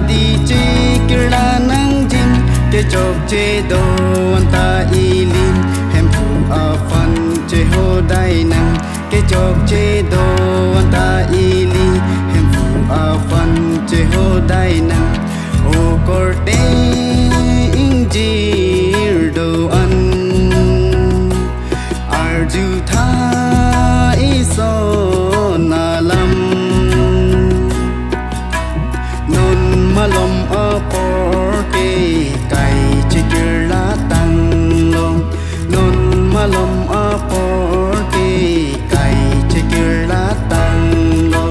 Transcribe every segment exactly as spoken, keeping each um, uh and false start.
Ti chekirla nangjin, kechokche do-an ta ili, Hemphu aphan chehodai nang. Kechokche do-an ta ili, Hemphu aphan chehodai nang. O korte ingjir do-an, arjutha ison alam. Non malom apor ke kai chekirla tanglo. Non malom apor ke kai chekirla tanglo.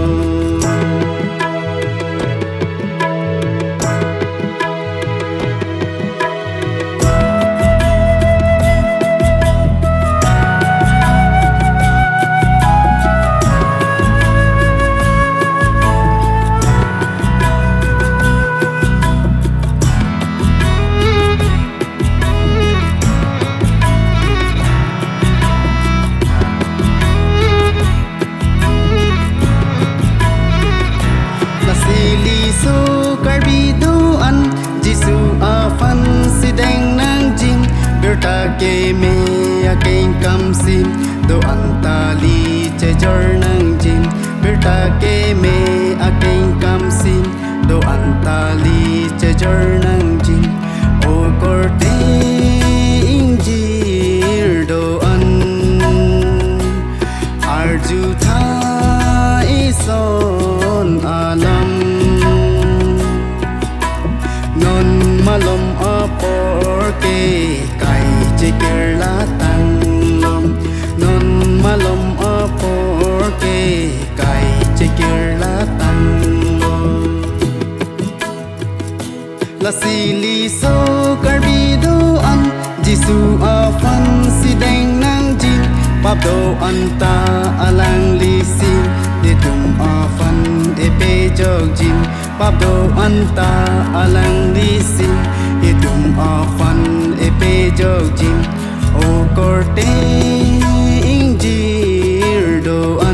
Lasi liso Karbi do-an, Jisu aphan si deng nangjin, birta keme akengkam si do-an ta ili chejor nangjin, birta keme akengkam si do-an ta ili chejor nangjin. O korte ingjir do-an, arjutha ison alam. Non malom apor ke kai chekirla tanglo. Non malom apor ke kai chekirla tanglo. Lasi liso Karbi do-an, Jisu aphan si deng nangjin, pap do-an ta alangli si itum aphan epejokjin. Pap do-an ta alangli si itum aphan epejokjin. O korte ingjir do-an,